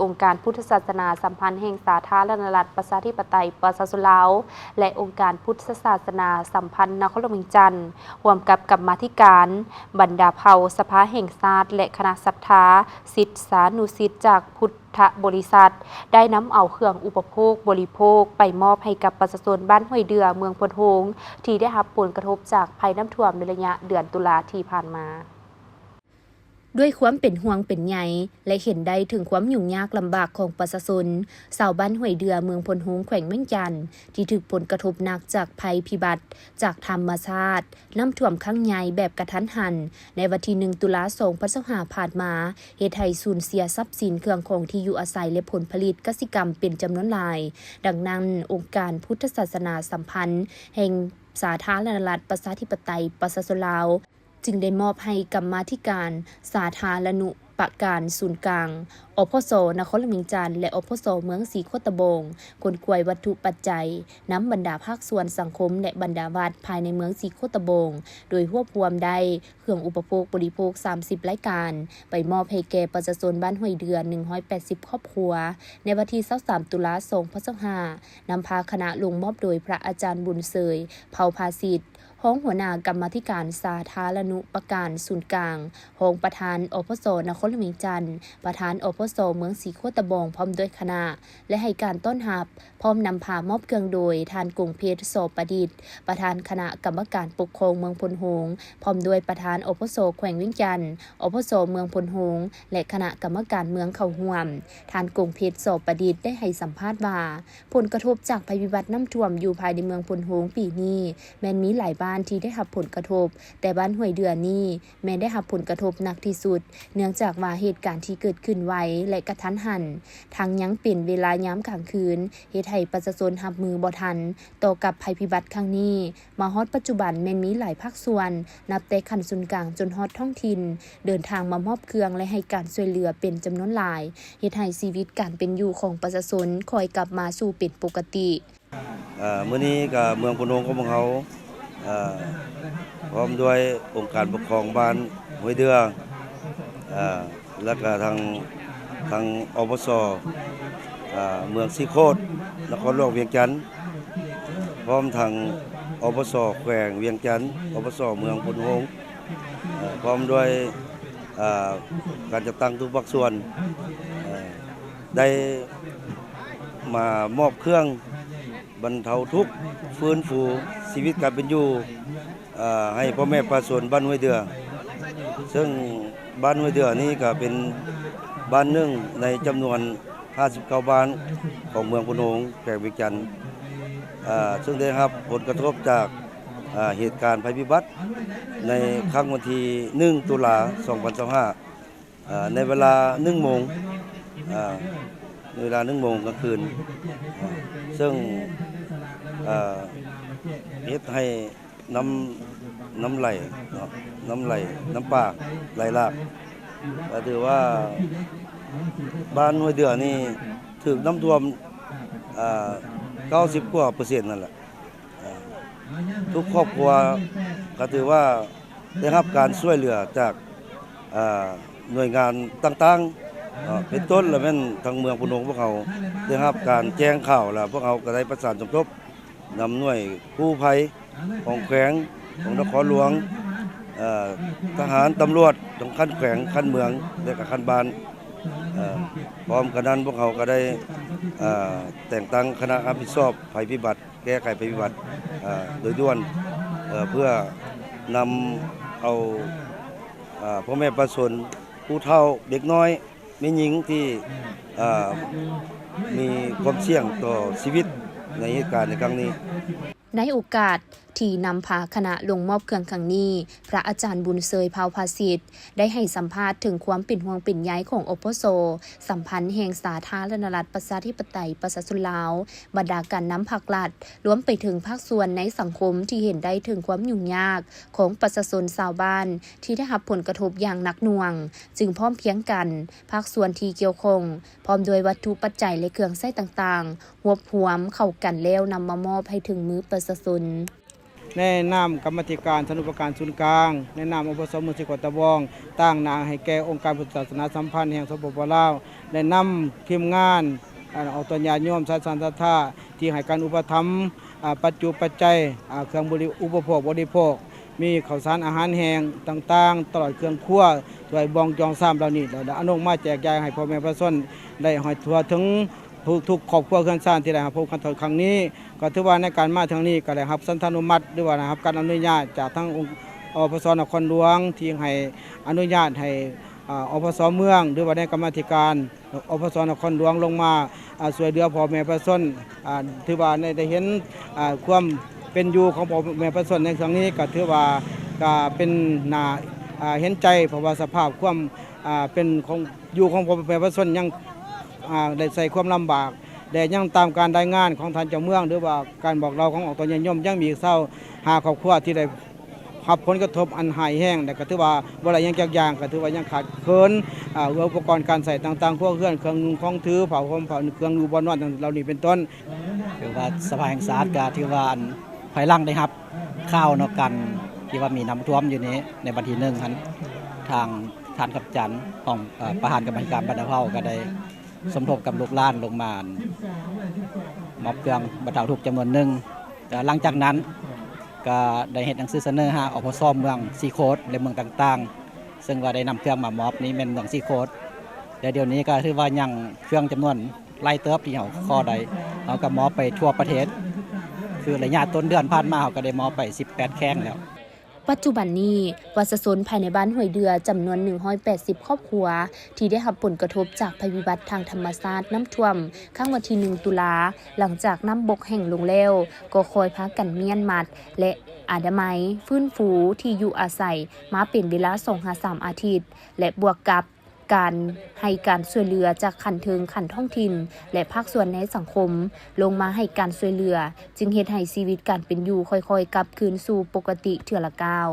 ອົງການພຸດທະສາສະໜາສຳພັນແຫ່ງສາທາລະນະລັດ ປະຊາທິປະໄຕ ປະຊາຊົນລາວ ແລະ ອົງການພຸດທະສາສະໜາສຳພັນນະຄອນຫຼວງວຽງຈັນ, ຮ່ວມກັບກຳມາທິການບັນດາເຜົ່າສະພາແຫ່ງຊາດ ແລະ ຄະນະສັດທາສິດສານຸສິດຈາກພຸດທະບໍລິສັດ ໄດ້ນຳເອົາເຄື່ອງອຸປະໂພກບໍລິໂພກໄປມອບໃຫ້ກັບປະຊາຊົນບ້ານຫ້ວຍເດື່ອ ເມືອງໂພນໂຮງ ທີ່ໄດ້ຮັບຜົນກະທົບຈາກໄພນ້ຳຖ້ວມໃນໄລຍະເດືອນຕຸລາທີ່ຜ່ານມາ. ດ້ວຍຄວາມເປັນຫ່ວງເປັນໃຍ ແລະ ເຫັນໄດ້ເຖິງຄວາມຫຍຸ້ງຍາກລຳບາກຂອງປະຊາຊົນ ຊາວບ້ານຫ້ວຍເດື່ອ ເມືອງໂພນໂຮງ ແຂວງວຽງຈັນ ທີ່ຖືກຜົນກະທົບໜັກຈາກໄພພິບັດຈາກທຳມະຊາດ ນ້ຳຖ້ວມຄັ້ງໃຫຍ່ແບບກະທັນຫັນ ໃນວັນທີໜຶ່ງ ຕຸລາ ສອງພັນຊາວຫ້າ ຜ່ານມາ, ເຮັດໃຫ້ສູນເສຍຊັບສິນ, ເຄື່ອງຂອງທີ່ຢູ່ອາໄສ ແລະ ຜົນຜະລິດກະສິກຳເປັນຈຳນວນຫຼາຍ. ດັ່ງນັ້ນ, ອົງການພຸດທະສາສະໜາສຳພັນແຫ່ງສາທາລະນະລັດ ປະຊາທິປະໄຕ ປະຊາຊົນລາວ ຈຶ່ງໄດ້ມອບໃຫ້ກຳມາທິການສາທາລະນຸປະການສູນກາງ ອພສ ນະຄອນຫຼວງວຽງຈັນ ແລະ ອພສ ເມືອງສີໂຄດຕະບອງ ຂົນຂວາຍວັດຖຸປັດໄຈ, ນຳບັນດາພາກສ່ວນສັງຄົມ ແລະ ບັນດາວັດພາຍໃນເມືອງສີໂຄດຕະບອງ, ໂດຍຮວບຮວມໄດ້ເຄື່ອງອຸປະໂພກບໍລິໂພກ ສາມສິບ ລາຍການ ໄປມອບໃຫ້ແກ່ປະຊາຊົນບ້ານຫ້ວຍເດື່ອ ໜຶ່ງຮ້ອຍແປດສິບ ຄອບຄົວ ໃນວັນທີ ຊາວສາມ ຕຸລາ ສອງພັນຊາວຫ້າ, ນຳພາຄະນະລົງມອບໂດຍພະອາຈານບຸນເຊີຍ ເຜົ່າພາສິດ ຮອງຫົວໜ້າກຳມາທິການສາທາລະນຸປະການສູນກາງ, ຮອງປະທານ ອພສ ນະຄອນຫຼວງວຽງຈັນ, ປະທານ ອພສ ເມືອງສີໂຄດຕະບອງ ພ້ອມດ້ວຍຄະນະ ແລະ ໃຫ້ການຕ້ອນຮັບ, ພ້ອມນຳພາມອບເຄື່ອງໂດຍ ທ່ານ ກົງເພັດ ສໍປະດິດ ປະທານຄະນະກຳມະການປົກຄອງເມືອງໂພນໂຮງ, ພ້ອມດ້ວຍປະທານ ອພສ ແຂວງວຽງຈັນ, ອພສ ເມືອງໂພນໂຮງ ແລະ ຄະນະກຳມະການເມືອງເຂົ້າຮ່ວມ. ທ່ານ ກົງເພັດ ສໍປະດິດ ໄດ້ໃຫ້ສຳພາດວ່າ, ຜົນກະທົບຈາກໄພພິບັດນ້ຳຖ້ວມຢູ່ພາຍໃນເມືອງໂພນໂຮງປີນີ້ ແມ່ນມີຫຼາຍບ້ານທີ່ໄດ້ຮັບຜົນກະທົບ, ແຕ່ບ້ານຫ້ວຍເດື່ອນີ້ແມ່ນໄດ້ຮັບຜົນກະທົບໜັກທີ່ສຸດ, ເນື່ອງຈາກວ່າເຫດການທີ່ເກີດຂຶ້ນໄວ ແລະ ກະທັນຫັນ, ທັງຍັງເປັນເວລາຍາມກາງຄືນ, ເຮັດໃຫ້ປະຊາຊົນຮັບມືບໍ່ທັນຕໍ່ກັບໄພພິບັດຄັ້ງນີ້. ມາຮອດປັດຈຸບັນແມ່ນມີຫຼາຍພາກສ່ວນ, ນັບແຕ່ຂັ້ນສູນກາງຈົນຮອດທ້ອງຖິ່ນ, ເດີນທາງມາມອບເຄື່ອງ ແລະ ໃຫ້ການຊ່ວຍເຫຼືອເປັນຈຳນວນຫຼາຍ, ເຮັດໃຫ້ຊີວິດການເປັນຢູ່ຂອງປະຊາຊົນຄ່ອຍກັບມາສູ່ເປັນປົກກະຕິ. ເອີ ມື້ນີ້ກໍເມືອງໂພນໂຮງຂອງພວກເຮົາ ເອີ ພ້ອມດ້ວຍອົງການປົກຄອງບ້ານຫ້ວຍເດື່ອ ເອີ ແລ້ວກໍທາງ ທາງ ອພສ ເອີ ເມືອງສີໂຄດ ນະຄອນຫຼວງວຽງຈັນ ພ້ອມທັງ ອພສ ແຂວງວຽງຈັນ ອພສ ເມືອງໂພນໂຮງ ເອີ ພ້ອມດ້ວຍ ເອີ ການຈັດຕັ້ງທຸກພາກສ່ວນ ເອີ ໄດ້ມາມອບເຄື່ອງບັນເທົາທຸກ, ຟື້ນຟູຊີວິດການເປັນຢູ່ ເອີ ໃຫ້ພໍ່ແມ່ປະຊາຊົນບ້ານຫ້ວຍເດື່ອ, ເຊິ່ງບ້ານຫ້ວຍເດື່ອນີ້ກໍເປັນບ້ານໜຶ່ງໃນຈຳນວນຫ້າສິບເກົ້າບ້ານຂອງເມືອງໂພນໂຮງ ແຂວງວຽງຈັນ ເອີ ເຊິ່ງໄດ້ຮັບຜົນກະທົບຈາກ ເອີ ເຫດການໄພພິບັດໃນຄັ້ງວັນທີໜຶ່ງ ຕຸລາ ສອງພັນຊາວຫ້າ ເອີ ໃນເວລາໜຶ່ງໂມງ ເອີ ໃນເວລາໜຶ່ງໂມງກາງຄືນ ເຊິ່ງ ເອີ ເຮັດໃຫ້ນ້ຳ ນ້ຳໄຫຼເນາະ ນ້ຳໄຫຼ ນ້ຳປ່າໄຫຼຫຼາກ ກໍຖືວ່າບ້ານຫ້ວຍເດືອນີ້ຖືກນ້ຳຖ້ວມ ເອີ ເກົ້າສິບກວ່າເປີເຊັນນັ້ນແຫຼະ. ເອີ ທຸກຄອບຄົວກໍຖືວ່າໄດ້ຮັບການຊ່ວຍເຫຼືອຈາກ ເອີ ໜ່ວຍງານຕ່າງໆ ເນາະ ເປັນຕົ້ນລະແມ່ນທາງເມືອງໂພນໂຮງພວກເຮົາໄດ້ຮັບການແຈ້ງຂ່າວ ລະພວກເຮົາກໍໄດ້ປະສານສົມທົບນຳໜ່ວຍກູ້ໄພຂອງແຂວງ ຂອງນະຄອນຫຼວງ ເອີ ທະຫານ ຕຳຫຼວດ ທັງຂັ້ນແຂວງ ຂັ້ນເມືອງ ແລະກະຂັ້ນບ້ານ ເອີ ພ້ອມກັນນັ້ນພວກເຮົາກໍໄດ້ ເອີ ແຕ່ງຕັ້ງຄະນະຮັບຜິດຊອບໄພພິບັດ ແກ້ໄຂໄພພິບັດ ເອີ ໂດຍດ່ວນ ເອີ ເພື່ອນຳເອົາ ເອີ ພໍ່ແມ່ປະຊາຊົນ ຜູ້ເຖົ້າ ເດັກນ້ອຍ ແມ່ຍິງທີ່ ເອີ ມີຄວາມສ່ຽງຕໍ່ຊີວິດໃນເຫດການໃນຄັ້ງນີ້. ໃນໂອກາດທີ່ນຳພາຄະນະລົງມອບເຄື່ອງຄັ້ງນີ້, ພະອາຈານບຸນເຊີຍ ເຜົ່າພາສິດ ໄດ້ໃຫ້ສຳພາດເຖິງຄວາມເປັນຫ່ວງເປັນໃຍຂອງ ອພສ ສຳພັນແຫ່ງສາທາລະນະລັດ ປະຊາທິປະໄຕ ປະຊາຊົນລາວ, ບັນດາການນຳພັກລັດ, ລວມໄປເຖິງພາກສ່ວນໃນສັງຄົມທີ່ເຫັນໄດ້ເຖິງຄວາມຫຍຸ້ງຍາກຂອງປະຊາຊົນຊາວບ້ານທີ່ໄດ້ຮັບຜົນກະທົບຢ່າງໜັກໜ່ວງ, ຈຶ່ງພ້ອມພຽງກັນ ພາກສ່ວນທີ່ກ່ຽວຂ້ອງ ພ້ອມດ້ວຍວັດຖຸປັດໄຈ ແລະ ເຄື່ອງໃຊ້ຕ່າງໆ ຮວບຮວມເຂົ້າກັນແລ້ວນຳມາມອບໃຫ້ເຖິງມືປະຊາຊົນ. ໃນນາມກຳມາທິການສາທາລະນະສຸກການສູນກາງ, ໃນນາມ ອພສ ເມືອງສີໂຄດຕະບອງ, ຕາງໜ້າໃຫ້ແກ່ອົງການພຸດທະສາສະໜາສຳພັນແຫ່ງ ສປປ ລາວ ແລະ ນຳທີມງານ ອາ ອອກຕົນຍາດໂຍມສາຍສານສັດທາ ທີ່ໃຫ້ການອຸປະຖຳ ອາ ປັດຈຸປັດໄຈ ອາ ເຄື່ອງບໍລິ ອຸປະໂພກບໍລິໂພກ, ມີເຂົ້າສານອາຫານແຫ້ງຕ່າງໆ ຕະຫຼອດເຄື່ອງຄົວ ຖ້ວຍບ່ອງຈອງຊາມເຫຼົ່ານີ້ ແລ້ວອະນຸມາແຈກຢາຍໃຫ້ພໍ່ແມ່ປະຊາຊົນໄດ້ຮອດທົ່ວເຖິງທຸກໆຄອບຄົວເຮືອນຊານທີ່ໄດ້ຮັບຜົນກະທົບຄັ້ງນີ້. ກໍຖືວ່າໃນການມາຄັ້ງນີ້ ກໍໄດ້ຮັບສັນທານຸມັດ ຫຼືວ່າໄດ້ຮັບການອະນຸຍາດຈາກທາງອົງ ອພສ ນະຄອນຫຼວງ ທີ່ໃຫ້ອະນຸຍາດໃຫ້ ອາ ອພສ ເມືອງ ຫຼືວ່າໃນກຳມາທິການ ອພສ ນະຄອນຫຼວງລົງມາ ອາ ຊ່ວຍເຫຼືອພໍ່ແມ່ປະຊາຊົນ. ອາ ຖືວ່າໄດ້ ໄດ້ເຫັນ ອາ ຄວາມເປັນຢູ່ຂອງພໍ່ແມ່ປະຊາຊົນໃນຄັ້ງນີ້ ກໍຖືວ່າ ກໍເປັນໜ້າ ອາ ເຫັນໃຈ ເພາະວ່າສະພາບຄວາມ ອາ ເປັນຂອງ ຢູ່ຂອງພໍ່ແມ່ປະຊາຊົນຍັງ ອາ ໄດ້ໃຊ້ຄວາມລຳບາກ ແລະ ຍັງຕາມການລາຍງານຂອງທ່ານເຈົ້າເມືອງ ຫຼືວ່າການບອກເລົ່າຂອງອອກຕົນຍາດໂຍມ ຍັງມີຊາວຫ້າຄອບຄົວທີ່ໄດ້ ຮັບຜົນກະທົບອັນຮ້າຍແຮງ ແລະ ກໍຖືວ່າບໍ່ໄດ້ຫຍັງຈັກຢ່າງ ກໍຖືວ່າຍັງຂາດເຂີນ ອາ ອຸປະກອນການໃຊ້ຕ່າງໆ ຄົວເຮືອນ, ເຄື່ອງນຸ່ງຂອງຖື, ຜ້າຫົ່ມ, ເຄື່ອງຢູ່ບ່ອນນອນ ເຫຼົ່ານີ້ເປັນຕົ້ນ. ຖືວ່າສະພາແຫ່ງຊາດກໍຖືວ່າ ອັນ ພາຍຫຼັງໄດ້ຮັບຂ່າວເນາະ ການທີ່ວ່າມີນ້ຳຖ້ວມຢູ່ນີ້ ໃນວັນທີໜຶ່ງຫັ້ນ ທາງທ່ານຄຳຈັນ ຮອງ ເອີ ປະທານກຳມາທິການບັນດາເຜົ່າ ກໍໄດ້ສົມທົບກັບລູກຫຼານລົງມາ ອັນ ມອບເຄື່ອງບັນເທົາທຸກຈຳນວນໜຶ່ງ. ແລ້ວຫຼັງຈາກນັ້ນກໍໄດ້ເຮັດໜັງສືສະເໜີຫາ ອພສ ເມືອງສີໂຄດ ແລະ ເມືອງຕ່າງໆ ເຊິ່ງວ່າໄດ້ນຳເຄື່ອງມາມອບນີ້ແມ່ນເມືອງສີໂຄດ ແລະ ດຽວນີ້ກໍຖືວ່າຍັງເຄື່ອງຈຳນວນຫຼາຍເຕີບທີ່ເຮົາຂໍໄດ້ ເຮົາກໍມອບໄປທົ່ວປະເທດ ຄືໄລຍະຕົ້ນເດືອນຜ່ານມາ ເຮົາກໍໄດ້ມອບໄປສິບແປດແຂວງແລ້ວ. ປັດຈຸບັນນີ້ ປະຊາຊົນພາຍໃນບ້ານຫ້ວຍເດື່ອຈຳນວນໜຶ່ງຮ້ອຍແປດສິບຄອບຄົວ ທີ່ໄດ້ຮັບຜົນກະທົບຈາກໄພພິບັດທາງທຳມະຊາດນ້ຳຖ້ວມ ຄັ້ງວັນທີໜຶ່ງຕຸລາ ຫຼັງຈາກນ້ຳບົກແຫ້ງລົງແລ້ວ ກໍຄ່ອຍພາກັນມ້ຽນມັດ ແລະ ອະນາໄມ, ຟື້ນຟູທີ່ຢູ່ອາໄສມາເປັນເວລາສອງຫາສາມອາທິດ ແລະ ບວກກັບການໃຫ້ການຊ່ວຍເຫຼືອຈາກຂັ້ນເທິງ, ຂັ້ນທ້ອງຖິ່ນ ແລະ ພາກສ່ວນໃນສັງຄົມລົງມາໃຫ້ການຊ່ວຍເຫຼືອ ຈຶ່ງເຮັດໃຫ້ຊີວິດການເປັນຢູ່ຄ່ອຍໆກັບຄືນສູ່ປົກກະຕິເທື່ອລະກ້າວ.